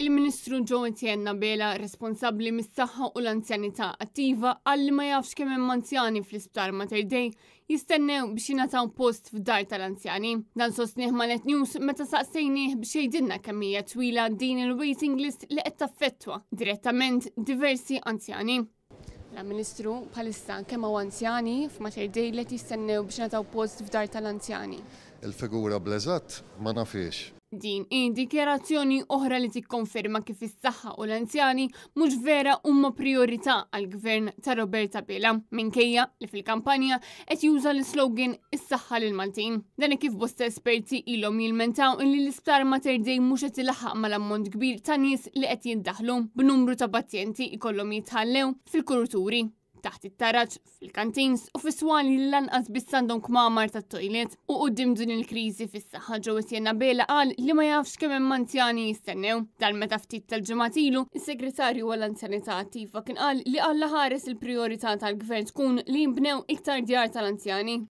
Il-Ministru Joe Etienne Abela, responsabbli mis-saħħa u l-anzjanità attiva, qal li ma jafx kemm hemm anzjani fl-Isptar Mater Dei jistennew biex jingħataw post f'dar tal-anzjani. Dan sostnieh ma' Net News meta saqsejnieh biex jgħidilna kemm hija twila din il-waiting list li qed taffettwa direttament diversi anzjani. La Ministru, bħalissa kemm hawn anzjani f'Mater Dei li qed jistennew biex jingħataw post f'dar tal-anzjani? Il-figura bl-eżatt ma nafhiex. Din hi dikjarazzjoni oħra li tikkonferma kif is-saħħa u l-anzjani mhux vera huma prijorità għall-Gvern ta' Robert Abela, minkejja li fil-kampanja qed juża l-islogan is-saħħa lill-Maltin. Dan kif bosta esperti ilhom jilmentaw illi l-isptar Mater Dei mhux qed ilaħħaq mal-ammont kbir ta' nies li qed jiddaħlu, b'numru ta' pazjenti jkollhom jitħallew fil-kuruturi, taħt it-taraġ, fil-kantins u fis-swali li lanqas biss għandhom kmamar tat-toilet. U quddiem din il-kriżi fis-saħħa Joe Etienne Abela qal li ma jafx kemm hemm anzjani jistennew. Dan meta ftit tal-ġimgħat ilu, is-Segretarju għall-Anzjanità Attiva kien qal li Alla ħares il-prijorità tal-Gvern tkun li jinbnew iktar djar tal-anzjani.